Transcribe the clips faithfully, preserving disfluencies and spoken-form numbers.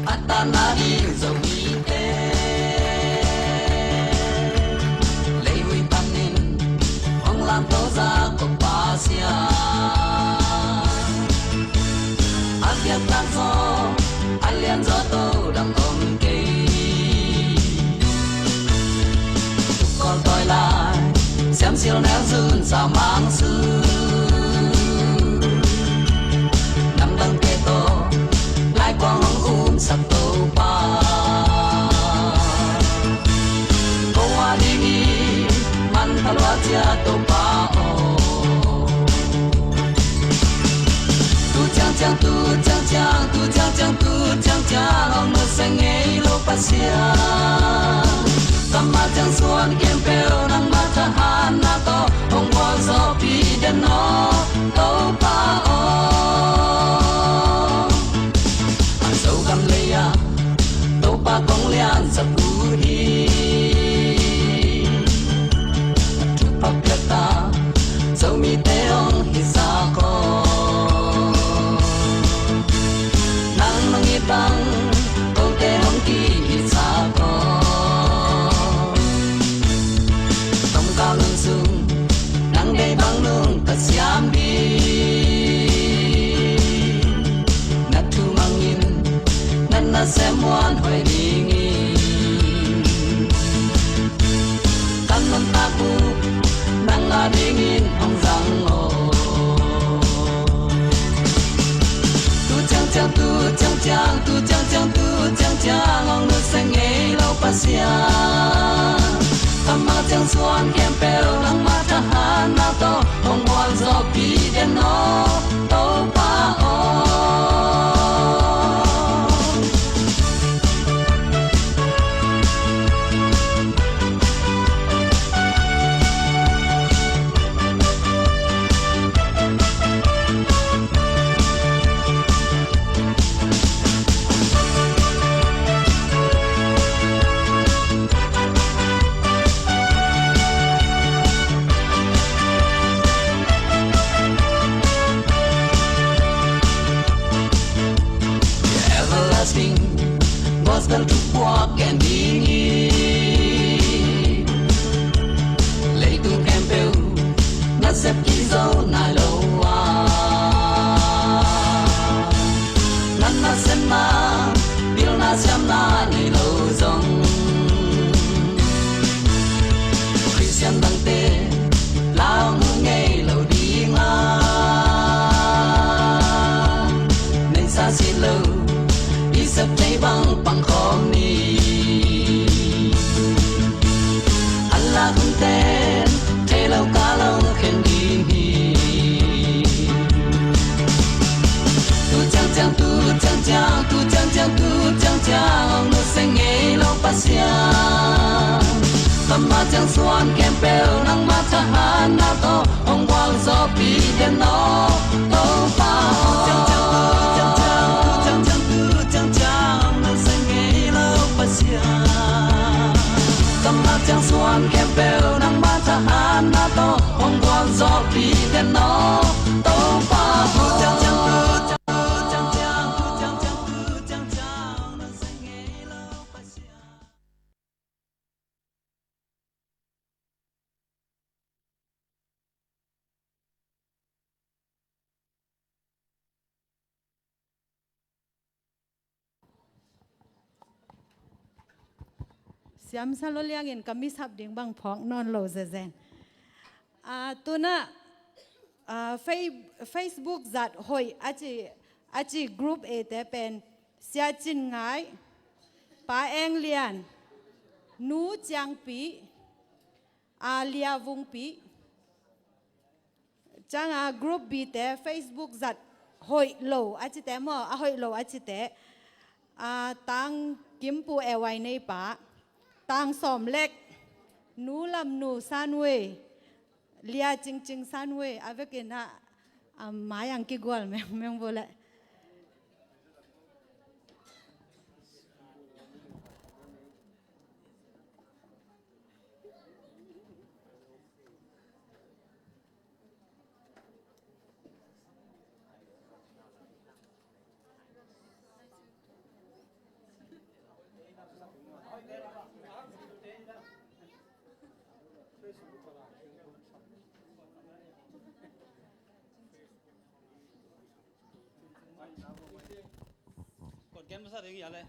A tan a ding Zomite leivui panin hong lamto zak Topa siam. A piaktak zaw, a lian zaw to dang om kei. Tuk Kawl tawi lai, Siam Sil Nel Zun, Sau Mang Su, namdangte tawh laikuang hong umsak Topa, ko a ding i manpha lua ciat Topa aw. Tu ciangciang, tu ciangciang, tu ciangciang, tu ciangciang hong nusia ngei lo Pasian. Kammal ciang suan khempeuh nangma thahatna tawh hong gualzawhpih den aw Topa aw. A Zogam lei-ah Topa kong liansak uh hi. A thupha piakta Zomite hong hisak aw. Nang nong it bang kote hong kihitsak aw. Tawmkal hun sung nang deih bang nungta siam ding. Na thu mangin na nasem muanhuai dingin, kan nuntak uh nang a dingin hong zang aw. Tu ciangciang, tu ciangciang, tu ciangciang, tu ciangciang hong nusia ngei lo Pasian. Kammal ciang suan khempeuh nangma thahatna tawh hong gualzawhpih den aw Topa aw. Everlasting gospel thupuak ken ding hi. Leitung khempeuh nasep kizo nai lo a, na nasepna pilna siamna nei lo zong, Khristian dangte la hong ut ngei lo ding a, neihsa si lo i sep thei bang pang khawm ni. A lak hunte thei lo ka lo khen ding hi. Tu ciangciang, tu ciangciang, tu ciangciang, tu ciangciang hong nusia ngei lo Pasian. Kammal ciang suan khempeuh nangma thahatna tawh hong gualzawhpih den aw Topa aw. Tu ciangciang, tu ciangciang, tu ciangciang, tu ciangciang hong nusia ngei lo Pasian. Kammal ciang suan khempeuh nangma thahatna tawh hong gualzawhpih den aw Topa aw. Siamsa lo liangin ka misap ding bang phawk nawn lo zezen. Ah, tunah, ah, Fei-, Facebook zat hoih a ci, a ci group A te pen Sia Cin Ngai, Pa Eng Lian, Nu Ciangpi, A Lia Vungpi, cianga group B te Facebook zat hoih lo a cite maw, a hoih lo a cite, a, Tang Kimpu Ewai Neipa, Tang Sawm Lek, Nu Lam Nu Sanwei, Lia Cingcing Sanwei, a vekin a, a mai ang kigual mengmeng bule. Sa ding ya le.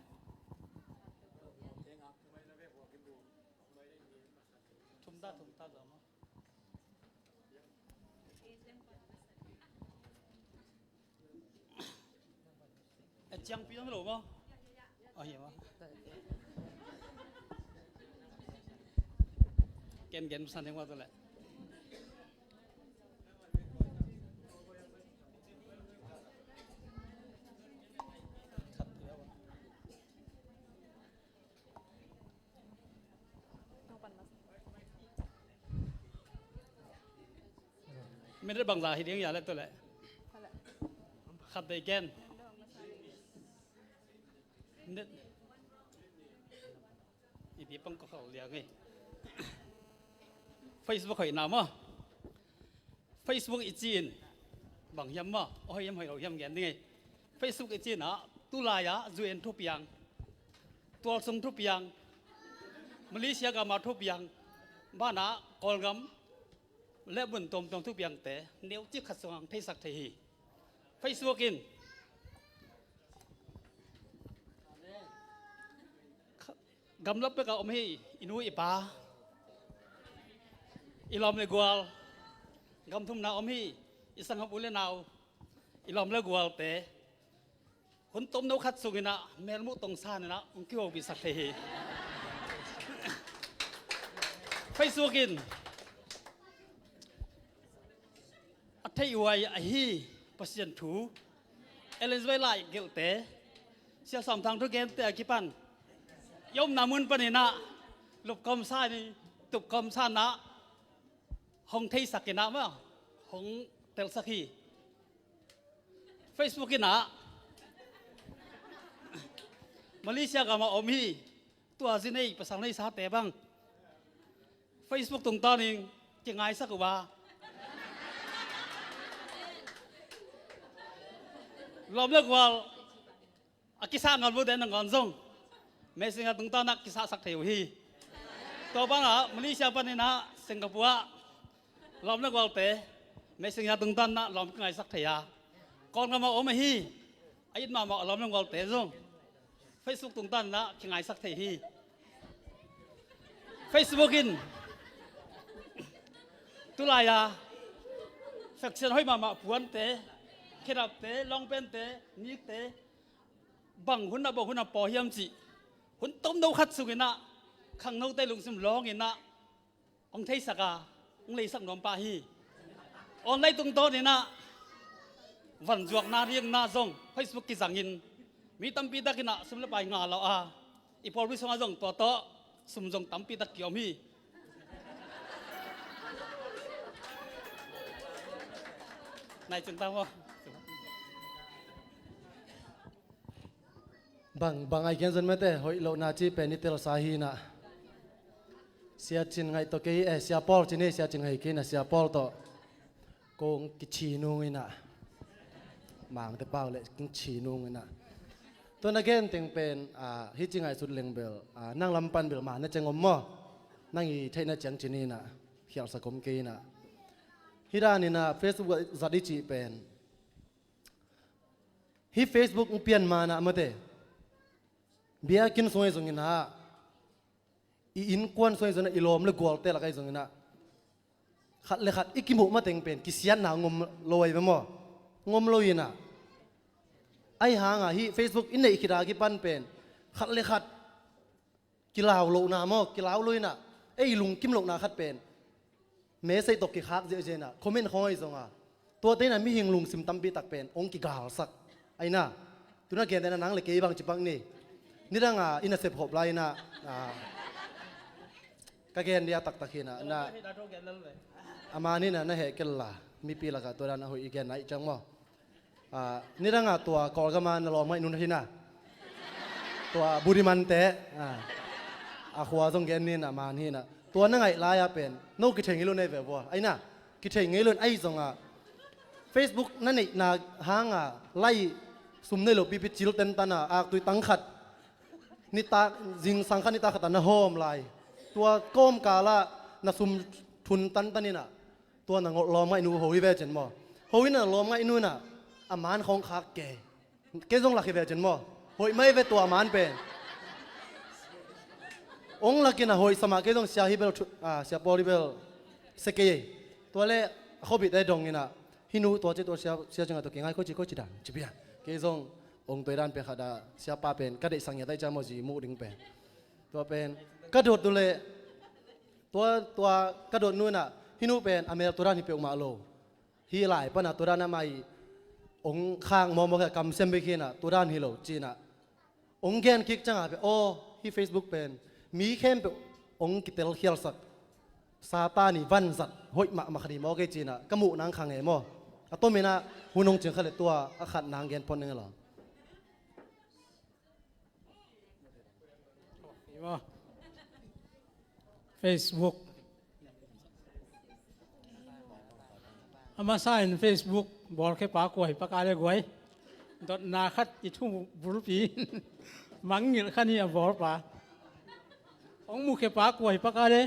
Thum ta, thum ta za ma. A ciang pi dong lo ma. Oh, ya ma. Ken ken sa ding wa to le. Minute bangza hi ding ya le to le. Khat dei ken. Minute. I di pang ko khau liang ei. Facebook hoih na maw. Facebook i ci-in bang hiam maw, a hoih hiam hoih lo hiam gen ding ei. Facebook i ci-in ah tulai-ah U N thupiang, tualsung thupiang, Malaysia gam ah thupiang, banah Kawlgam le mun tuamtuam thupiangte neucik khat sungah hong theisak thei hi. Facebook in gamlap pekah om hi, i nu i pa, i lawm le gual, gam thumna om hi, i sanggam u le nau, i lawm le gualte, hun tomno khat sunginah melmuh tongsan inah hong kihopihsak thei hi. Facebook in a theih huai ahi Pasian thu, Ellen White lai gelhte, Sia Sawm Thang thugente a kipan i omna mun paninah lupkawm sa in, tupkawm sa inah hong theisak inah maw, hong telsak hi. Facebook inah Malaysia gam ah om hi. Tua zi nei, pasal nei sate bang Facebook tungtawnin kingaisak uh a, lawm le gual a kisah ngal bu den nangawn zong Messenger tungtawnah kisahsak thei uh hi. Tua bangah Malaysia paninah Singapore ah lawm le gualte Messenger tungtawnah lawm kingaisak thei a, Kawlgam ah om ahi a it mahmah lawm le gualte zong Facebook tungtawn inah kingaisak thei hi. Facebook in tulai-a faction hoih mahmah puante, khedapte, longpente, nikte, bang hunah bang hunah paw hiam cih hun tomno khat sunginah khangnote lungsim lawnginah hong theisak a, hong leisak nuam pah hi. Online tungtawninah vanzuakna riakna zong Facebook kizangin mi tampi takinah sum le pai nga lo a, i pawlpi sungah zong tua tawh sum zong tampi tak kiom hi. Nai cin ta maw? Bang, bang ai kian zon mate, hoih lohna ci pen i telsa hi inah. Sia Cin ngaih tawh kei, eh, Sia Paul ci ni, Sia Cin ngaih kei inah, Sia Paul tawh kong kici nung inah. Mangte pau le kong ci nung inah. Tua na gen teng pen, ah, hi ci ngaihsut leng bel, ah, nang lam pan bel ma na ceng om maw. Nang i theihna ciang ci ni inah, khialhsak om kei inah. Hi dan inah Facebook zat i cih pen, hih Facebook hong pian manah mate, biakinn sung ahi zongin ah, i innkuan sung ahi zongin ah, i lawm le gualte lak ahi zongin ah, khat le khat i kimuh mateng pen kisiatna ngom lo ahi ve maw? Ngom lo inah, ahi hangah hih Facebook i neih khit a kipan pen khat le khat kilau lohna maw, kilau lo inah, ei lungkim lohna khat pen message tawh kikhak ziahziah inah, comment khawng ahi zonga, tuate inah mihing lungsim tampi tak pen hong kigalsak. Ahi inah, tuna gentehna nang le kei bang ci pak ni. Nidanga i nasep hop lai inah, ah, ka gen dia taktak hi inah, na, a man inah na heh kel la, mipi lakah tua dan a hoih i genna i ciang maw? Ah, nidanga tua Kawlgama na lawm ngaih nu na hi na. Tua Budimante, ah, a khua zong gen ni na, man hi na. Tua na ngaih lai-a pen no kithei ngei lo na hi ve vua. Ahi na, kithei ngei lo in ahi zongah Facebook na neihna hanga lai sum nei lo pipi cil tentan a, aktui tang khat nitak, zingsang khat nitak khat a na hawm lai. Tua kawmkalah na sum thun tantan inah, tua na ngolh lawm ngaih nu ho hi ve cin maw? Ho hi na lawm ngaih nu inah a man khawng khak kei. Kei zong lak hi ve cin maw? Hoih mai ve tua man pen. Ong lakin a hoih samah kei zong sia hi bel thu-, ah, sia Paul hi bel sia kei ei. Tua le a khobit e dong inah. Hinu tua ci tua sia, sia cingah tua kingai koici koici dan. Ci bia. Kei zong ong tua dan pen khat a sia pa pen ka deihsak ngiat ai cia maw zi muh ding pen. Tua pen ka dot tu le tua, tua ka dot nu inah hinu pen a mel tua dan hi peuhmah lo. Hi lai pana tua dan amah i ong khang mawmaw khe kamsiam bik hinah tua dan hi lo cinah. Ong gen kik cangah pe aw hi Facebook pen mi khempeuh ong kitel khialsak Satan i vanzat hoih mahmah khat hi maw kei cinah ka muh nang khang e maw. A tominah hun ong cing kha le tua a khat nang gen pon ning lo. Facebook. A masa in Facebook bawlkhepa kuai paka le guai. Dotna khat i thu bulpi. Mangngilh khan hi a bawlpa. Ong mukhepa kuai paka le.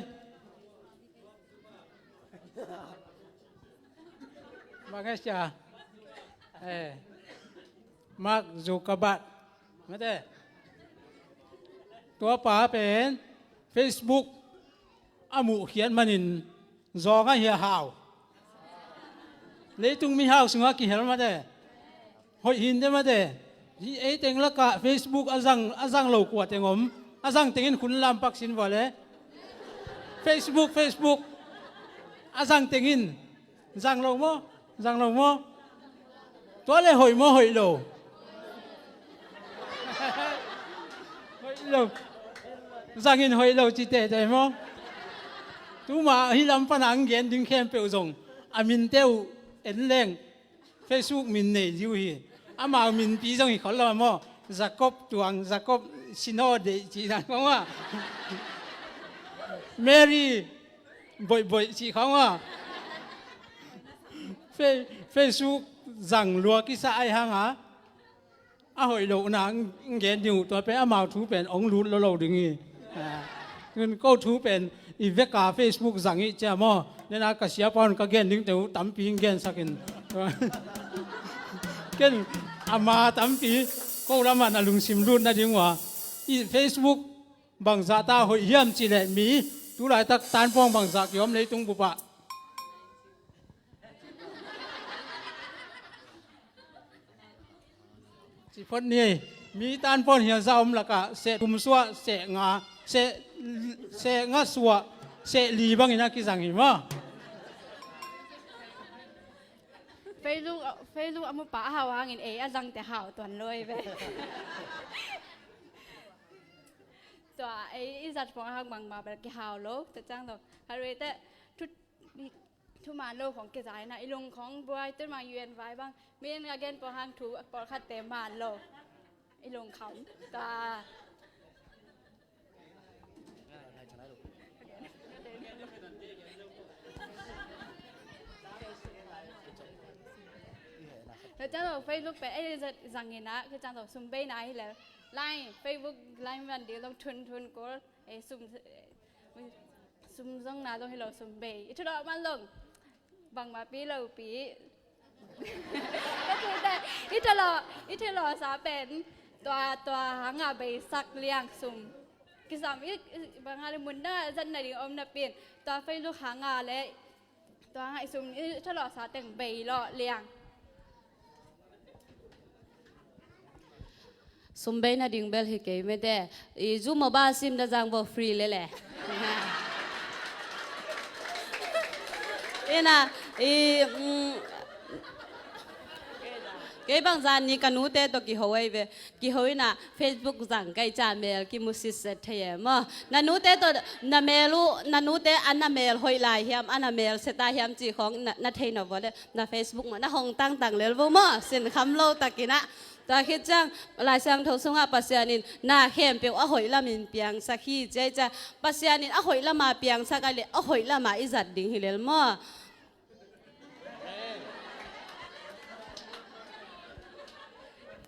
Bang e sia. Eh. Mark Zuckerberg. Mate. Tua pa pen Facebook a muhkhiat manin zawng a hia hau. Leitung mihau sungah kihel mate. Hoih hinte mate. Hi ei teng lakah Facebook a zang, a zang lo kua teng om. A zang tengin khun lampak sin vua le. Facebook, Facebook. A zang tengin. Zang lo maw? Zang lo maw? Tua le hoih maw hoih lo? Hoih lo. Zangin hoih lo ci tete maw? Tuma hi lam pana ang gen ding khempeuh zong a minte uh en leng Facebook min nei ziu hi. Amau minpi zong hi khol lo maw? Jacob tuang, Jacob sino deih ci dan khong a. Mary boihboih cih khong a. Fe-, Facebook zang lua kisa ai hang a. A hoih lohna ng gen ding uh tua pen amau thu pen ong lut lo lo ding hi. Nun ko thu pen i veka Facebook zang i cia maw. Nena ka sia paun ka gen ding teu tampi in gensakin. Ken ama tampi ko lamah na lungsim lut nading uh a. I Facebook bangzah ta hoih hiam cih leh mi tulaitak tanpawng bangzah kiom leitung bupah. Ci phot ni, mi tanpawng hian za om lakah seh thum suah, seh nga, seh, seh nga suah, seh li bangin a kizang hi maw? Facebook, Facebook a mupa a hau hangin ei a zangte hau tuan lo ei ve. Tua ei i zat pong a hang bangma bel kihau lo, tua ciang lo. Khat vei teh thu, thuman lo khong kizai na, i lung khong buai, tun mang U N vai bang, mi in a gen pong hang thu pawlkhatte man lo. I lung kham. Tua. Tua ciang lo Facebook pen ei zat zangin a, tua ciang lo sumbeina hi le. Line, Facebook line man ding zong thun thun kul. Eh, sum, eh, sum zong na zong hi lo sum bei. I thu lo man zong. Bangma pi lo pi. Ka thu te, i thu lo, i thu lo sa pen. Tua, tua hanga bei sak liang sum. Kisam i, i, banga le mun na zan na ding om na pin. Tua Facebook hanga le. Tua ngaihsum i thalawhsa teng bei lawh liang. Sum bei nading bel hi kei mete. I Zoom mobile sim da zang bo free lele. Ina, i, mm, kei bang zan ni ka nute to kiho ei ve. Kiho ina Facebook zang kai ca mel kimu sitset thei e maw? Na nute tawh na mel uh, na nute a na mel hoih lai hiam, a na mel seta hiam ci khawng na, na thei na vawle, na Facebook maw, na hong tangtang lel vo maw? Sin kham lo takin ah. Tua khit ciang Lai Siangtho sungah Pasian in na khempeuh a hoih lamin piangsak hi ciai cia. Pasian in a hoih lama piangsak a le a hoih lama i zat ding hi lel maw?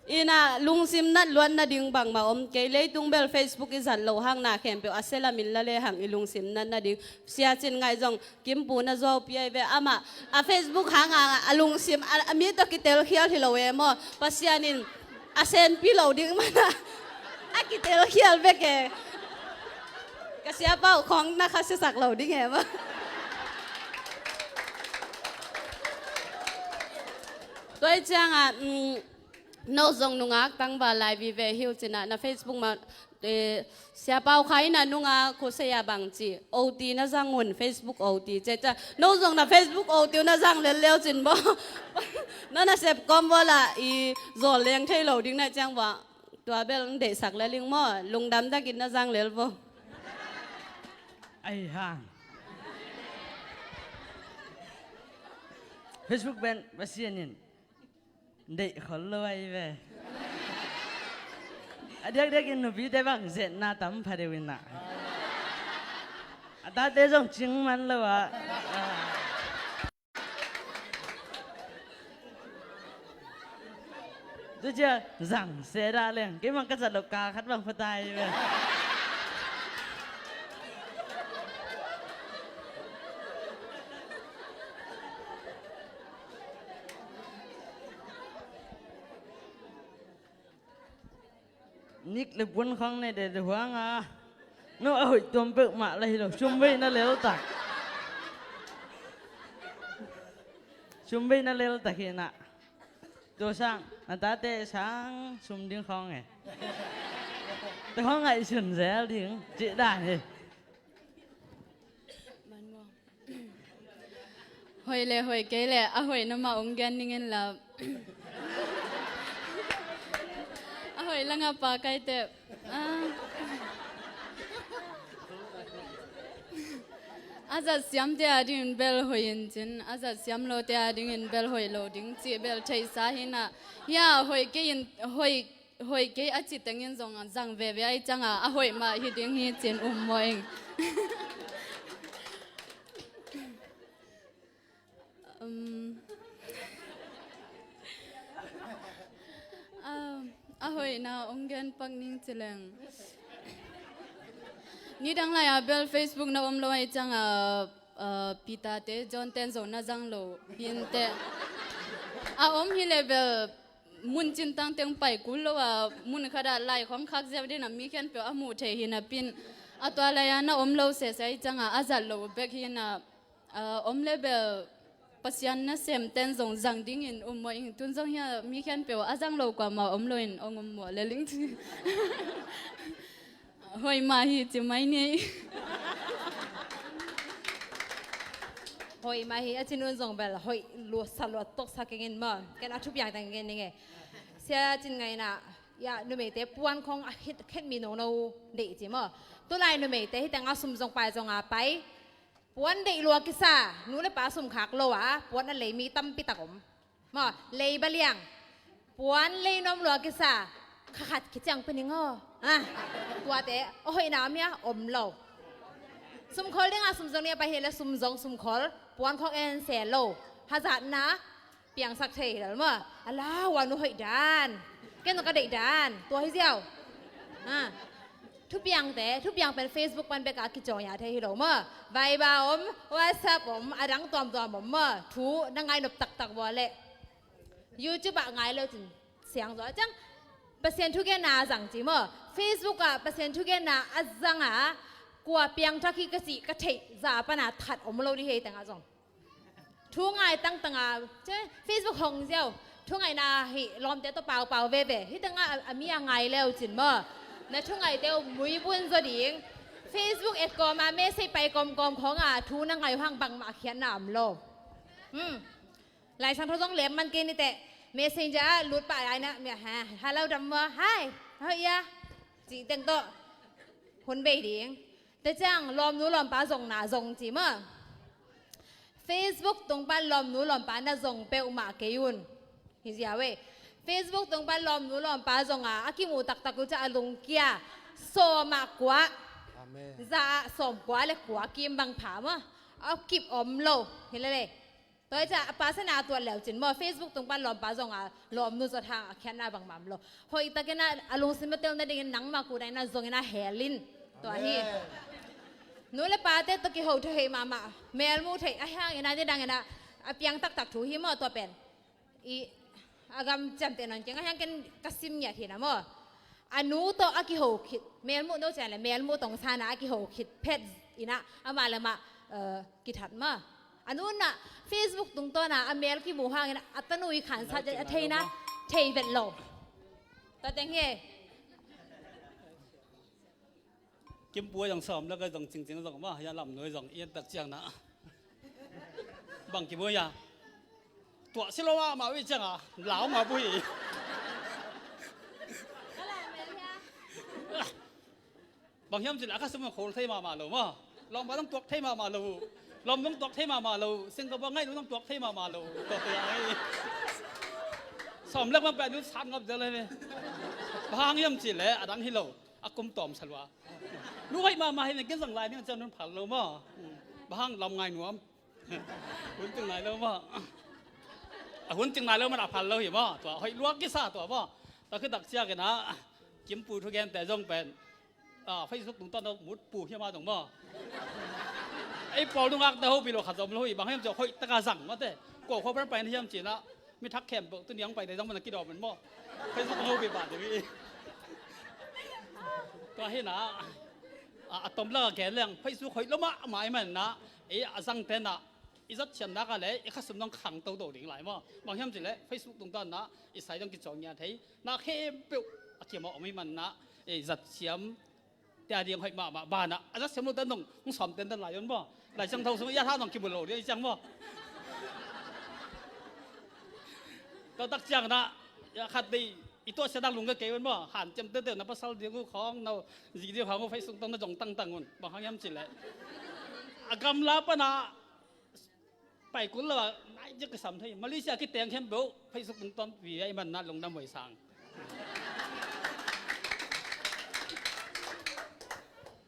Ina lungsim nat luat nading bangmah om kei. Leitung bel Facebook i zat loh hang na khempeuh a sia lamin la lehang i lungsim nat nading. Sia Cin Ngaih zong kimpu na zuau piai ve amah a Facebook hanga a lungsim a, a mi tawh kitelkhial hi lo e maw? Pasian in a senpi lo ding mana a kitelkhial bek e. Ka siapa uh khawng na kha siasak lo ding e maw. Tua hi ciangah, mm, no zong nungak tangval lai vive hi uh cinah na Facebook mah, eh, siapa uh kha inah nungak khosei a bang ci O T na zang un, Facebook O T ci ciah. No zong na Facebook O T uh na zang lel leu cin baw. No na sep kawm baw lah i zawl leng thei lo ding na ciang baw. Tua bel ng deihsak lel ing maw, lungdam takin na zang lel baw. Ai hang. Facebook pen Pasian in deih khol lo ahi ve. A diakdiakin nupite bang zetna tam pha deuh inah. A tate zong cing man lo ah. Tucia zang se dah leng. Kei mang ka zat lo ka khat bang pha ta ahi ve. Nik le puan khang ne de de huang a. No a hoih tuam peuh mah la hi lo. Sum bei na lel tak. Sum bei na lel tak hi na. Tua sang na tate sang sum ding khang e. Tua khang ngaihsun zel ding. Cih dan hi. Hoih le hoih kei le a hoih na mah ong gen ning in la. A hoih langa pa kaite. Ah. A zat siamte a dingin bel hoih in cin, a zat siam lote a dingin bel hoih lo ding cih bel theihsa hi na. Hia hoih kei in, hoih hoih kei a ci tengin zong zang veve ahi cianga a hoih mah hi ding hi cin um maw ing. Um, a, a hoihna ong gen pak ning ci leng. Nidang lai a bel Facebook na om lo ahi cianga, a, Peter te John ten zong na zang lo hi inteh. A om hi le bel mun cintang teng pai kul lo a, mun khat ah lai khawng khak ziau ding a mi khempeuh a muh theih hi napin, a tua lai a na om lo sese ahi cianga a zat lo bek hi na, a, om le bel Pasian na sem ten zong zang dingin um maw ing, tun zong hia mi khempeuh a zang lo kuamah om lo in ong um maw le ling ci. Hoih mah hi ci mai ni. Hoih mah hi a ci nung zong bel hoih lua sa lua tawk sa keng in maw. Ken a thupiang teng gen ning e. Sia Cin Ngai in ah, ya, numeite puan khong a khit, khet mi nono deih ci maw. Tulai numeite hi teng a sum zong pai zong a pai. Puan deih lua kisa, nu le pa sum khak lo a, puan a lei mi tampi tak om. Maw, lei baliang. Puan lei nuam lua kisa, kha khat kiciang pen ing aw. Ah, tuate, a hoihna om hia, om lo. Sum khol dinga sum zong ni a pai hi le sum zong sum khol, puan khong en se lo. Hazatna, piangsak thei hi lo maw. A lau a nu hoih dan. Ken zong ka deih dan, tua hi ziau. Ah. Thupiangte, thupiang pen Facebook pan beka kicawi a thei hi lo maw. Viber om, WhatsApp om, a dang tuamtuam om maw. Thu na ngai nop taktak vua leh YouTube ah ngai lo cin siang zaw. Ciang Pasian thugenna a zang ci maw. Facebook ah Pasian thugenna a zang a kua piangthak hi ka cih ka theih za pana that om lo dih hi tengah zong. Thu ngai tangtang a, ce, Facebook hong ziau. Thu ngaihna hi lawmte tawh paupau veve. Hi tengah a, a mi a ngai leu cin maw. Na thu ngaihte uh muibun zaw ding. Facebook et kawm a message pai kawmkawm khawng a thu na ngai uh hang bangmah khiatna om lo. Hmm. Lai Siangtho zong lem man kei ni teh. Messenger ah lut pah lai na, mi a, ha, hello dam maw, hi, how are you? Cih teng tawh hun bei ding. Te ciang lawmnu lawmpa zongna zong ci maw. Facebook tung pan lawmnu lawmpa na zong peuhmah kei un. Hi zia ve. Facebook tung pan lawmnu lawmpa zonga a kimu taktak uh ciah a lungkia. Sawmah kua. Amen. Za ah sawm kua le kua kim bang pha maw. A kip om lo. Hi lele. Tua hi ciah a pasana a tuat leu cin maw. Facebook tung pan lawmpa zonga lawmnu zot hang a khiatna bangmah om lo. Hoih takin a lungsim a tel nadingin nangmah kudaina zongin a hel in. Tua hi. Amen. Nu le pate tawh kiho thei mahmah. Mel mu thei a hiangin a nidangin a, a piang taktak thu hi maw tua pen. I A gam ciamteh nawn keng a hiang ken ka sim ngiat hi na maw. A nu tawh a kiho khit, melmuh no cian le melmuh tong sana a kiho khit phet ina amah le mah, eh, kithat ma. A nu na Facebook tungtawna a mel kimu hangin a tanu i khansat a theina thei vet lo. Tua teng hi. Kimpu a zong sawm lak a zong cingcing a zong mah, ya lam nuai zong i en tak ciang na. Bang kimu ya. Tuah si lo mah mah ui ciang a, lau mah bui. Bang hiam cin a kha sum khol thei mah mah lo mah. Lawm ba dong tuak thei mah mah lo. Lawm dong tuak thei mah mah lo. Singapore ngai dong tuak thei mah mah lo. Tua tua ai. Sawm lak mah pek nu sat ngap zel le. Bang hiam cin le, a dang hi lo. A kum tawm sa lua. Nu hoih mahmah hi ven, ken zang lai ning ciang nun phal lo maw. Bang hang lam ngai nuam. Hun ting nai lo maw. A hun ting nai lo maw, a phal lo hi maw. Tua hoih luak kisa tua maw. Tua khit tak ciang ina Kimpu thugente zong pen, ah, Facebook tungtawn mut pu hi maw zong maw. Ei pawl dungak te ho pi lo khat zom lo hi, bang hiam ciang hoih taka zang maw te. Ko kho pan pai hiam cina. Mi thak khempeuh tu niang pai dei zang man a kidawm man maw. Facebook a hopi pah ding hi. Tua hi na, a, a tom lak a gen leng Facebook hoih lo mahmah i man na, i a zang te na, i zat thiam nak a le i khasum dong khang toto ding lai maw. Bang hiam cih le Facebook tungtawn na i sai dong kicaw ngia thei na khempeuh a kiam a om i man na, i zat thiam Tia ding hoih mahmah banah a zat siam lo ten dong hong sawm tenten lai on maw. Lai Siangtho sung i a tha dong kibul lo ding i ciang maw. Tua tak ciang na, ya khat dei i tuah siatak lung ka kei on maw. Han ciam tete na pasal ding uh khawng, na zi ding khawng uh Facebook tong na zong tangtang un. Bang hang hiam cih leh a gamla panah Pai kul lo a, nai ziak kisam thei. Malaysia kiteng khempeuh Facebook tungtawn pi a i man na lungdam huai sang.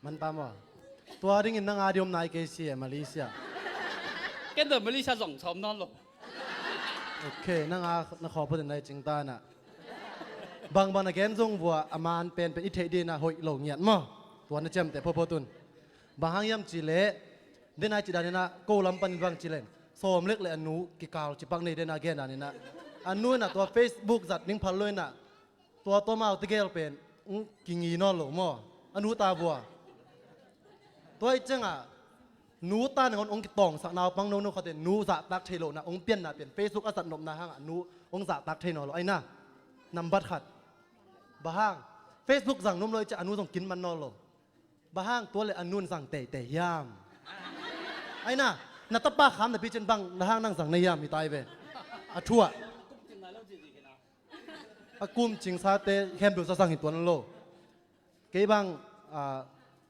Man ta maw. Tua dingin nang a diom nai kei si e Malaysia. Ken tua Malaysia zong sawm nawn lo. Ok, nang a na khaw phutin nai cing ta na. Bangbang na gen zong vua a man penpen i theih dina hoih lo ngiat maw. Tua na ciamteh phophot un. Bang hang hiam cih leh, dena i cih daninah ko lam panin bang cih leh, sawm lek le a nu kikal cipak nei dena gen daninah, a nu inah tua Facebook zat ning phal lo inah, tua tua mau tegel pen kingi nawn lo maw. A nu ta vua. Tua i ciangah nu ta nangon ong kitawngsak naupang nono khatin nu zahtak thei lohna ong pianna pian Facebook a zat nopna hangah nu ong zahtak thei nawn lo. Aina nambat khat. Bang hang Facebook zang num lo i ciah a nu zong kin man nawn lo. Bang hang tua le a nun zang teitei hiam? Aina, na tapa kham na picin bang na hang nang zang na hiam hi tai ve. A thuah. A kum cingsate khempeuh sa zang hi tuan lo. Kei bang, ah,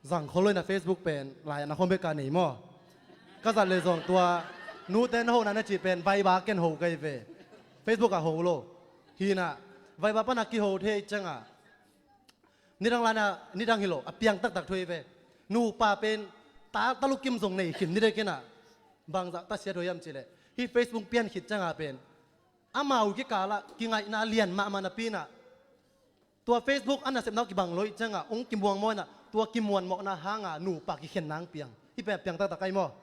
zang khol lo ina Facebook pen lai na khom bek ka nei maw. Ka zat le zong tua nute na ho na na cih pen Viber ken ho kai ve. Facebook a ho lo. Hina Viber pana kiho thei ciangah. Nidang lana, nidang hi lo, a piang taktak thu hi ve. Nupa pen ta, talukim zong nei khin nidek inah. Bangzah ta sia thu hiam cih leh, hih Facebook pian khit ciangah pen amau kikalah kingaihna lian mahmah napi inah, tua Facebook a nasepna uh kibang lo ih ciangah ong kimuangmawh inah, tua kimuanmawhna hanga nupa kikhen nang piang. Hih pen a piang taktak ai maw.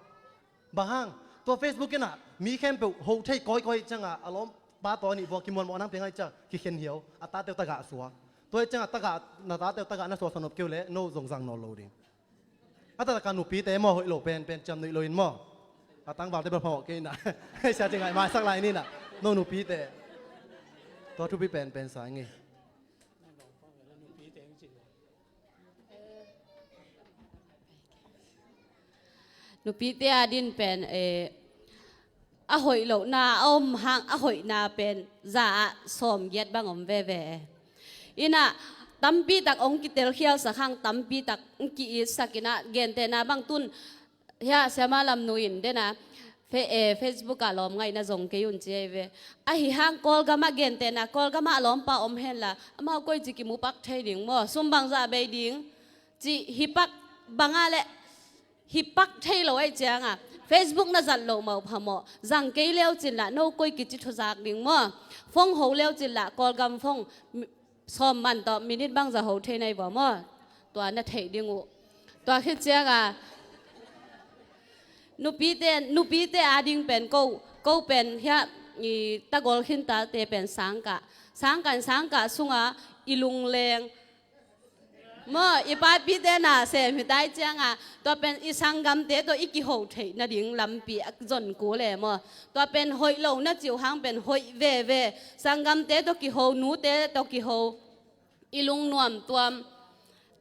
Bang hang, tua Facebook inah mi khempeuh ho thei kawikawi ih ciangah a lawmpa tawh a nih vua kimuanmawh nang piang ai ciang kikhen hiau, a tate uh tagah suak. Tua ih ciangah tagah, na tate uh tagah na suaksak nop kei uh leh no zong zang nawn lo ding. A taktak a nupite maw hoih lo pen, pen ciam nuih lo in maw. A tangvalte bel phamawh kei inah. Sia ci ngaih maisak lai ninah. No nupite. Tua thupi pen, pen sa ing ei. Nupite a din pen, eh, a hoih lohna a om hang a hoihna pen za ah sawm giat bang om veve. Inah tampi tak ong kitelkhialsak hang tampi tak ong ki-itsak inah gentehna bang tun hiah siama lam nu in dena Fe-, eh, Facebook ah lawm ngaihna zong kei un ci ahi ve. Ahi hang Kawlgam ah gentehna Kawlgam ah lawmpa om henla amau koi ci kimu pak thei ding maw, sum bangzah bei ding. Ci hi pak banga le hi pak thei lo aih cianga Facebook na zat loh mawh phamawh. Zang kei leu cin lah no koi kici thuzak ding maw. Fong ho leu cin lah Kawlgam fong mi-, sawm man tawh minit bangzah ho thei nai vua maw. Tua na theih ding uh. Tua khit cianga nupite, nupite a ding pen ko, ko pen hiah i tagol khintalte pen sangkah, sangkah in sangkah sungah i lungleng maw, i papite na sem hi tai cianga, tua pen i sanggamte tawh i kiho theih nading lampi a zon kul e maw. Tua pen hoih lo na cih uh hang pen hoih veve. Sanggamte tawh kiho, nute tawh kiho, i lungnuam tuam.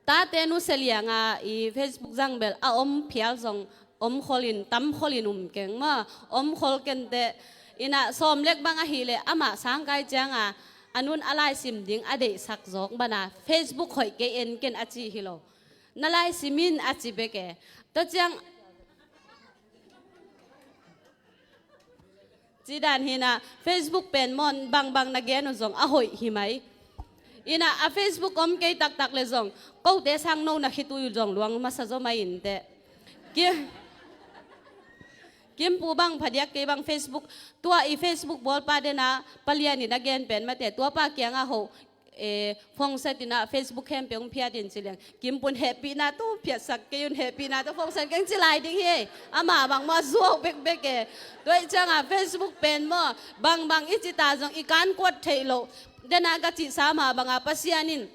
Tate nusia lianga i Facebook zang bel a om phial zong om kholin, tam kholin um keng maw, om khol kenteh. Inah sawm lek bang ahileh amah sangkai cianga a nun a laisim ding a deihsak zawk bana Facebook hoih kei en ken a ci hi lo. Na laisim in a ci bek e. Tua ciang Ci dan hinah Facebook pen maw, bangbang na gen uh zong a hoih hi mai. Inah a Facebook om kei taktak le zong kote sang no na khitui uh zong luang masa zaw mai inteh. Ki, Kimpu bang phadiak kei bang Facebook, tua i Facebook bawlpa dena palian in a gen pen mate, tuapa kiangah hoh, e, phone set inah Facebook khempeuh hong phiat in ci leng, Kimpun hehpihna tawh phiatsak kei un, hehpihna tawh phone set keng ci lai ding hi. Amah bang maw zuau bekbek e. Tua ih cianga Facebook pen maw, bangbang i cita zong i kankuat theih loh. Dena ka cihsa mah banga Pasian in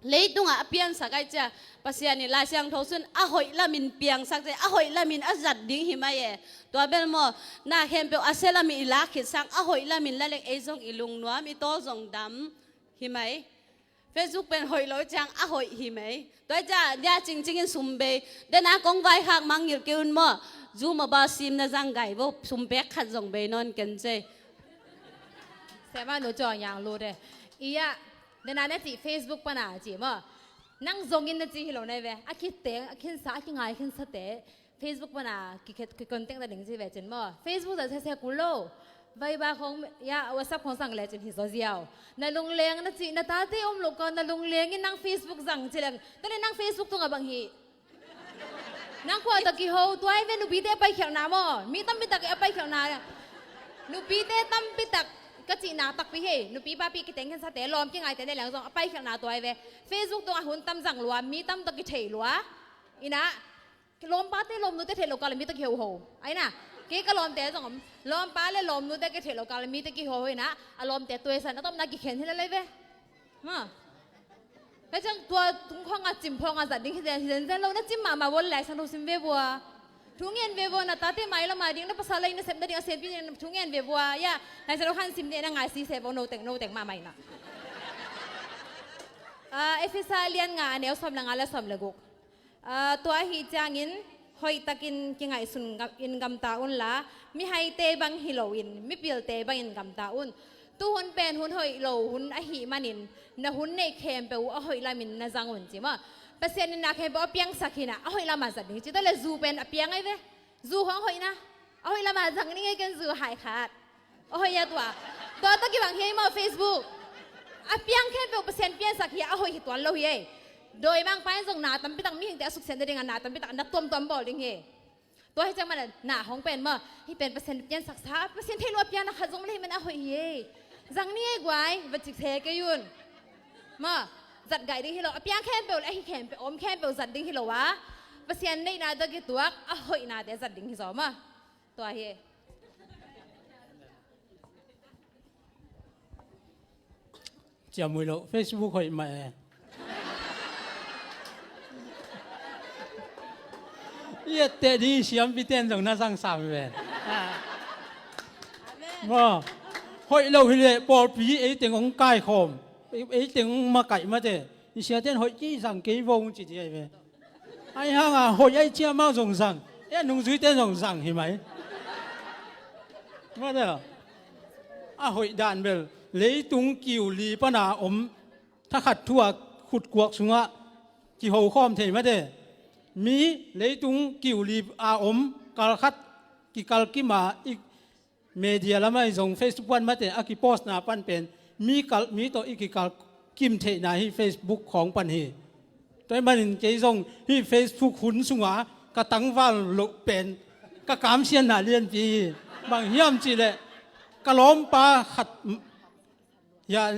leitungah a piansak ai cia, Pasian in Lai Siangtho sun a hoih lamin piangsak cia, a hoih lamin a zat ding hi mai e. Tua bel maw, na khempeuh a sia lamin i lak khit sang a hoih lamin la leng ei zong i lungnuam, i tawl zong dam hi mai. Facebook pen hoih lo ciang a hoih hi mai. Tua cia dia cingcingin sum bei. Dena kong vaikhak mangngilh kei un maw. Zu mobile sim na zang gai vo, sum pek khat zong bei nawn ken cei. Sema nu cawng yang lu de. Iya, dena na cih Facebook pana cih maw. Nang zongin na cih hi lo nai ve. A kiteng, a khinsa, a kingai khinsate Facebook pana kikhet, kikontek na ding ci ve cin maw. Facebook zat sese kul lo. Viber khong, ya, WhatsApp khong zang le cin hi zaw ziau. Na lungleng na cih, na tate om lo ka, na lungleng in nang Facebook zang ci leng. Tale nang Facebook tungah bang hi. Nang khua tawh kiho, tua ai ve nupite a paikhialhna maw. Mi tampi tak a paikhialhna. Nupite tampi tak ka cihna takpi hi. Nupi papi kiteng khinsate, lawm kingaite ne leng zong a paikhialhna tua ai ve. Facebook tungah hun tam zang lua, mi tam tawh kithei lua. Inah, lawmpate lawmnute theih lo kal mi tawh kihoho. Aina, kei ka lawmte zong om. Lawmpa le lawmnute kitheih lo kal mi tawh kihoho inah, a lawmte tuaisan a tomna kikhen hi lalai ve. Ma. Ka ciang tua tungkhawngah cimphawngah zat ding hi zen, hi zenzen lo na cim mahmah vua le Lai Siangtho sim ve vua. Thu ngen ve vua na tate mai lama ding na pasal lai na sep na ding a siampi ding thu ngen ve vua. Ya, Lai Siangtho khan sim ding na ngaisi se vua no teng, no teng mahmah inah. Ah, Efesa lian nga a neu sawm le nga le sawm le guk. Ah, tua ahi ciangin hoihtakin kingaihsun gam-, in gamta unla, mihaite bang hi loin, mipilte bangin gamta un. Tuhun pen hun hoih lo hun ahih manin, na hun neih khempeuh uh a hoih lamin na zang un ci maw. Pasian in na khempeuh a piangsak hinah, a hoih lamah zat ding ci. Tua le zu pen a piang ai ve. Zu hong hoihna. A hoih lamah zang ning ei ken zu hai khat. A hoih a tua. Tua tawh kibang hi ei maw Facebook. A piang khempeuh Pasian piansak hi a hoih hi tuan lo hi ei. Dawimangpa in zong na tampi tak mihingte a suksiat nading a na tampi tak na tuamtuam bawl ding hi. Tua hi ciang mana na hong pen maw. Hi pen Pasian piansaksa. Pasian theih lo a piang na khat zong mah le hi man a hoih hi ei. Zang ning ei guai. Va cik se kei un. Maw. Zat gai ding hi lo. A piang khempeuh le a hi khempeuh, om khempeuh zat ding hi lo a. Pasian neihna tawh kituak a hoihnate zat ding hi zaw maw. Tua hi. Ciamui lo, Facebook hoih mah e. I etteh ding i siampite in zong na zang sam ve. Maw, hoih lo hileh pawlpi eiteng hong kaikhawm, eiteng hong makaih mate. I siate in hoih ci zang kei vo hong ci ding ai ve. Ahi hanga hoih ahi cia amau zong zang, e a nungzuite zong zang hi mai. Mate, a hoih dan bel leitung kiu li pana om thakhat thu a khutkuak sungah kihokhawm thei mate. Mi leitung kiu li a om kalkhat kikalkima i media lamah i zong Facebook pan mate a kipostna pan pen mi kal, mi tawh i kikal kim theihna hi Facebook khawng pan hi. Tua ahih manin kei zong hih Facebook hun sunga ka tangval loh pen ka kamsiatna lianpi hi. Bang hiam cihleh ka lawmpa khat hia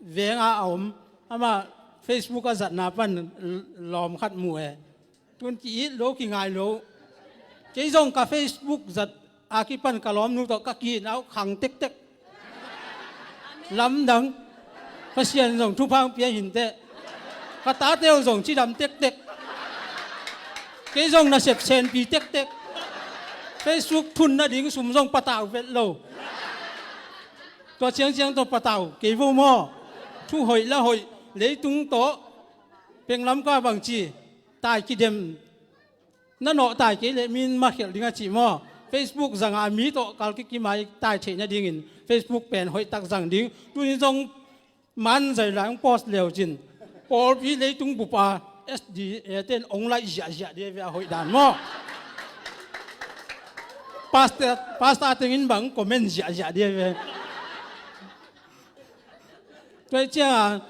venga a om, amah Facebook a zatna pan lawm khat mu e. Tun ki-it lo, kingai lo. Kei zong ka Facebook zat a kipan ka lawmnu tawh ka ki-itna uh khang tektek. Lamdang. Pasian zong thupha pia hi inteh. Ka tate uh zong cidam tektek. Kei zong nasep senpi tektek. Facebook thun nading sum zong patau vet lo. Tua ciangciang tawh patau kei vo maw? Thu hoih la hoih, leitung tawh, penglam ka bangci, tai kidem, na nawh tai kei leh min ma khelh ding a cih maw? Facebook zanga mi tawh kal kikimai tai theih nadingin Facebook pen hoihtak zang ding. Tunin zong man zai lai hong post leu cin, pawlpi leitung bupa S D A ten hong laih ziahziah dih ve a hoih dan maw? Pastor, pastor tengin bang comment ziahziah dih ve. Tua cianga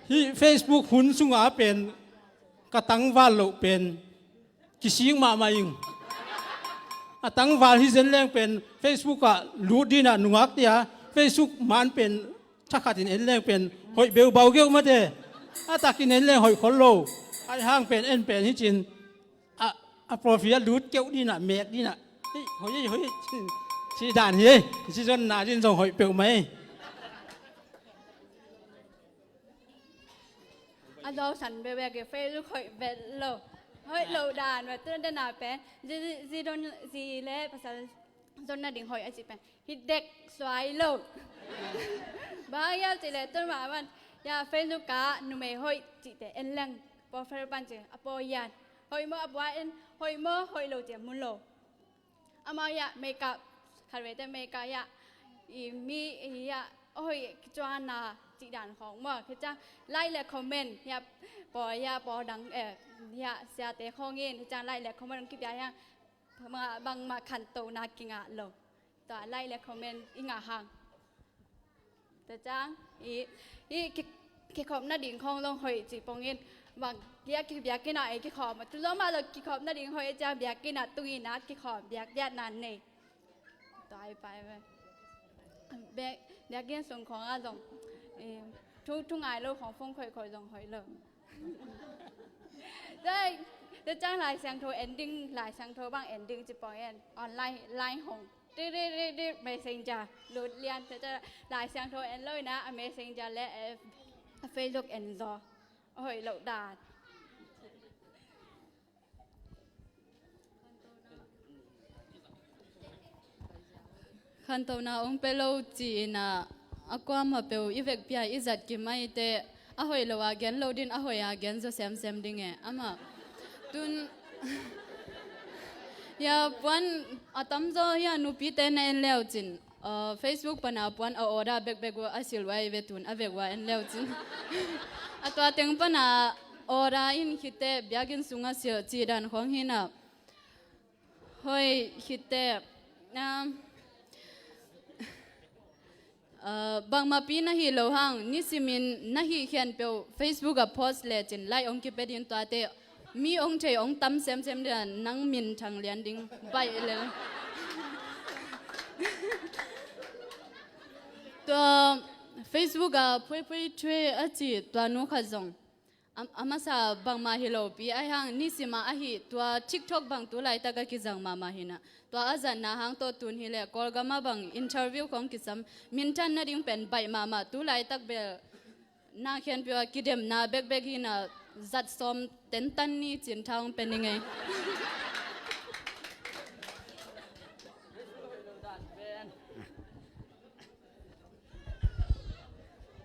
hih Facebook hun sunga pen ka tangval loh pen kisik mahmah ing. A tangval hi zen leng pen Facebook ah lut dinah nungak tia, Facebook man pen thakhatin en leng pen hoih beubau geuh mate. A takin en leng hoih khol lo. Aihang pen en pen hi cin a, a profile ah lut keuh dinah mek dinah, hei hoih hei hoih, ci dan hi ei. Ci zonna din zong hoih peuhmah ei. A zawsan bekbek i Facebook hoih vet lo. Hoih lo dan ve, tun dana pen zi, zi, zi don zi le pasal zon nading hoih a cih pen hi dek suai lo. Bang hiam cih leh tun mah man ya Facebook ah numei hoih cihte en leng profile pan cih a pawi hian hoih maw a buai en, hoih maw hoih lo cih a mu lo. Amau hiah makeup, khatvei te makeup hiah i mi hiah a hoih kicuanna cih dan khawng maw, khicang like le comment hiah pawl hiah pawl dang eh hiah siate khawng in khicang like le comment dang kipia hiang bangmah khantohna kingah lo. Tua like le comment i ngah hang. Tua ciang i, i ki, kikhop nading khawng zong hoih cih pongin bang kia ki biakinn ah ei kikhop a tu lawmah lo kikhop nading hoih ciang biakinn ah tungin ah kikhop biak diatna nei. Tua ai pai ve. Biakinn sung khawng ah zong thu, thu ngai lo khawng phone khoihkhoih zong hoih lo. Tua ciang Lai Siangtho ending, Lai Siangtho bang ending cih pongin online line hong. Ri, ri, ri, ri, Messenger lut lian. Tua ciang Lai Siangtho en lo inah a Messenger le a Facebook en zaw. A hoih loh dan. Khantohna ong pe lo ci inah a kuamah peuh i vekpi a i zat kimai te a hoih lo a gen lo din a hoih a gen zaw semsem ding e amah. Tun ya puan a tamzaw ya nupite na en leu cin. Facebook pana puan a order bekbek uh a silh uh a i ve tun a vek uh a en leu cin. A tua teng pana order in khite biakinn sungah silh cih dan khawng hinah. Hoi khite. Bangmahpi na hih loh hang nisimin na hih khempeuh Facebook ah post lecin like ong kipia din tuate. Mi ong thei ong tam semsem dia nang minthang lian ding baih lel. Tua Facebook ah phuiphui thui a ci tua nu khat zong a masa bangmah hi lopi aihang nisima ahi tua TikTok bang tu laitak a kizang mahmah hinah tua a zatna hang tawh tun hileh Kawlgam ah bang interview khong kisam minthang nading pen baih mahmah tu laitak bel. Na khempeuh a kidemna bekbek hinah zat sawm tentan ni cin tha hong pe ni ngei.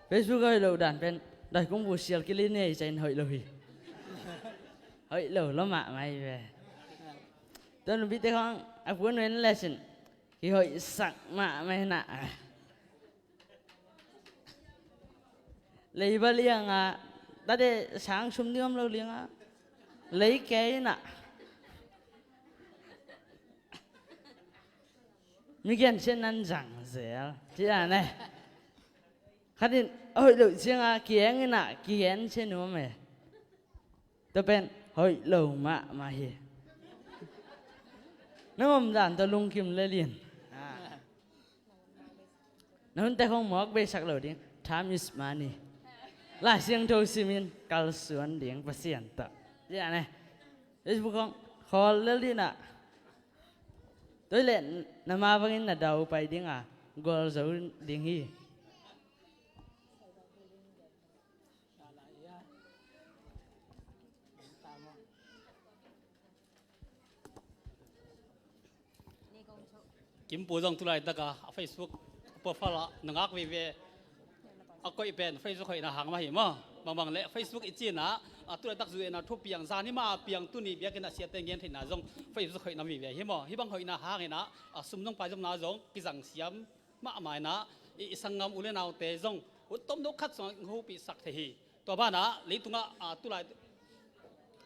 Facebook hoih loh dan pen dai kung bu sial kili nei cain hoih lo hi. Hoih lo lo mahmah hi ve. Tua nupite khong a puan wen lesin kihoihsak mahmah hinah. Leiba lianga tate sang sum ding om lo lianga lei kei inah. Mi gensia nan zang zel ci a ne. Khatin a hoih loh cianga kieng inah kigensia nuam e. Tua pen hoih lo mahmah hi. Nang om dan tua lungkim lelin. Na hunte khong mawk beisak lo ding. Time is money. Lai Siangtho simin kalsuan ding Pasian tawh. Tia ne. Facebook khong khawl lel dinah. Toilet na ma bangin na dau pai dinga gual zo ding hi. Kimpu zong tulaitak a Facebook profile ah nungak vive a koih pen Facebook hoihna hang mah hi maw. Bangbang le Facebook i cih in ah, a tulaitak zu-etna thupiang zan ni mah a piang tuni biakinn ah siate gen theihna zong Facebook hoihna vive hi maw. Hih bang hoihna hang in ah, a sum zong pai zomna zong kizang siam mahmah in ah, i, i sanggam u le naute zong ut tomno khat sungah hopihsak thei hi. Tua banah leitungah, a, tulai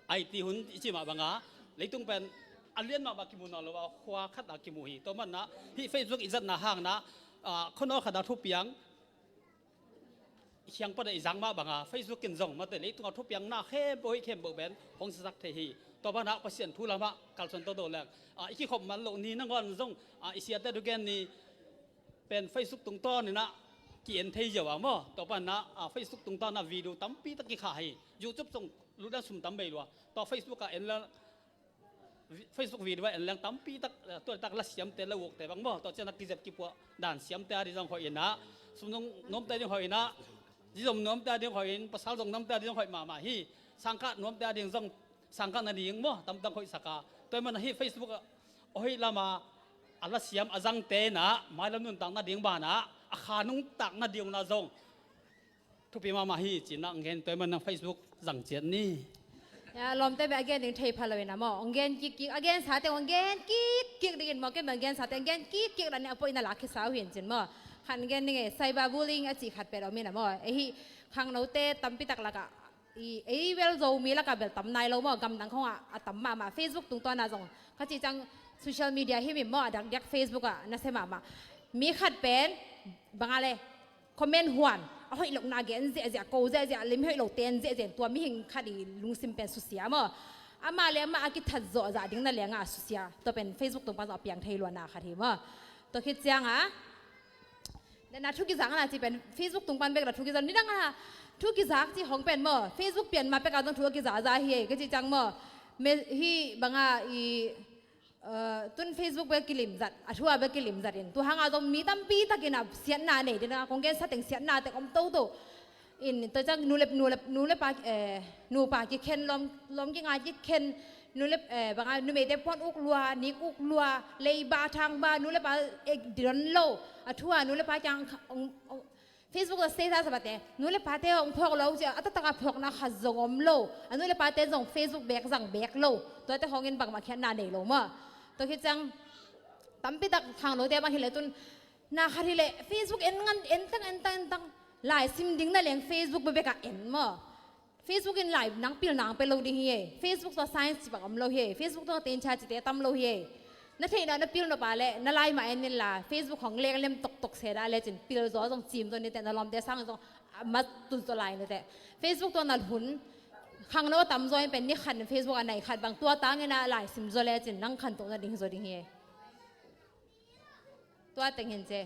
I T hun i cih mah bangah leitung pen a lian mahmah kimu nawn lo a, khua khat ah kimu hi. Tua manah hih Facebook i zatna hang in ah, a, khuanawl khat ah thupiang hiang pan ah i zang mah bangah Facebook in zong mate leitungah thupiang na khempeuh hoih khempeuh pen hong sisak thei hi. Tua banah Pasian thu lamah kalsuan toto leng, a, i kikhop man loh ni nangawn zong, a, i siate thu gen ni pen Facebook tungtawn in ah ki-en thei ziau a maw. Tua pan ah, a, Facebook tungtawn ah video tampi tak kikhah hi. YouTube zong lutna sum tam bei lua. Tua Facebook ah en leng, vi-, Facebook video ah en leng tampi tak, a, tua tak la siamte, la ukte bang maw. Tua ciang ah kizep kipuah dan siamte a ding zong hoih in ah, sum zong nuamte a ding hoih in ah, zi zong nuamte a ding hoih in, pasal zong nuamte a ding zong hoih mahmah hi. Sangkah nuamte a ding zong sangkah nading maw, tamtang hoihsak a. Tua ahih manin hih Facebook ah a hoih lam a, a lasiam a zangte in ah mailam nuntak nading banah, a kha nuntak nading un ah zong thupi mahmah hi ci-in ah hong gen. Tua ahih manin Facebook zang ciat ni. Ya, lawmte bek a gen ding thei pha lo in ah maw, hong gen kikkik, a gensa teng hong gen kikkik ding in maw, ken bek a gensa teng hong gen kikkik dan in a poi na lak khesa uh hi in cin maw. Khat gen ding e, cyber bullying a cih khat pen om in ah maw. Ei hih khangnote tampi tak lakah, i, ei bel Zomi lakah bel tam nai lo maw, gamdang khawngah a tam mahmah, Facebook tungtawn ah zong. Ka cih ciang social media himhim maw, a dakdiak Facebook ah nasia mahmah. Mi khat pen bang a le comment huan, a hoih lohna gen ziahziah, ko ziahziah, lim hoih lo ten ziahziah, tua mihing khat i lungsim pen susia maw. Amah le amah a kithat zawh zah ding na lengah a susia. Tua pen Facebook tung pan zong a piang thei luana khat hi maw. Tua khit ciangah na thu kizak na cih pen Facebook tung pan bek la thu kizak, nidang a thu kizak cih hong pen maw, Facebook pian ma pek a zong thu a kiza za hi ei, ka cih ciang maw. Me, hih bangah i, eh, tun Facebook bek kilimzat, a thu a bek kilimzat in, tua hangah zong mi tampi takin a siatna nei ding a, kong gensa teng siatna teng om toto. In, tua ciang nu le, nu le, nu le pa, eh, nupa kikhen, lawm, lawm kinga kikhen, nu le, eh, bang a, numeite puan uk lua, nik uk lua, leiba thangba, nu le pa, eh, didon lo, a thu a nu le pa kiang, ong, ong, Facebook a status a bate, nu le pate hong phawk lo cia, a taktak a phawkna khat zong om lo. A nu le pate zong Facebook bek zang bek lo. Tuate hong in bangmah khiatna nei lo maw. Tua khit ciang tampi tak khangnote bang hi leh tun, na khat hi leh Facebook en ngan, en tang, en tang, en tang. Lai sim ding na leng Facebook bekbek ah en maw. Facebook in lai nang pil nang pe lo ding hi ei. Facebook tawh science cih bang om lo hi ei. Facebook tawh tencha cihte tam lo hi ei. Na theihna na pil nop a leh na lai mah en inla, Facebook hong lenglem toktok se dah lecin pil zaw zong cim zaw niteh, na lawmte sang zong, ah, mah tun zaw lai niteh. Facebook tawh na hun khangno a tam zaw in pen ni khat in Facebook a nai khat bang tua tangin a lai sim zaw lecin nang khantohna ding hi zaw ding hi ei. Tua teng hin ce.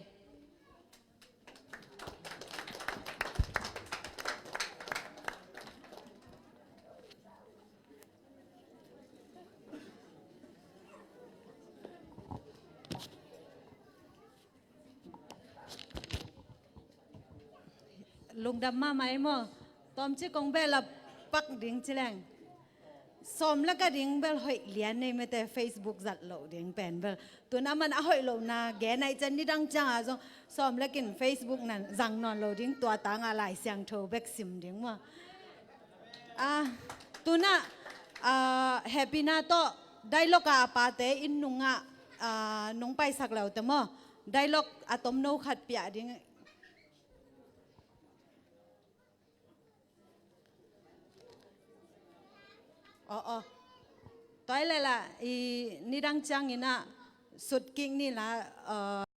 Lungdam mahmah ei maw. Tawmci kong bel a pak ding ci leng, sawm lak a ding bel hoih lian nei mete, Facebook zat loh ding pen bel. Tun aman a hoih lohna gen ahih ciang nidang ciangah zong sawm lakin Facebook nan zang nawn lo ding, tua tangah Lai Siangtho bek sim ding maw. Ah, tunah, ah, hehpihna tawh dialogue a pate inn nungah, ah, nung paisak leute maw. Dialogue a tomno khat piah ding. Aw, aw. Tua hi leh la, i nidang ciangin ah sut kik ni la, aw.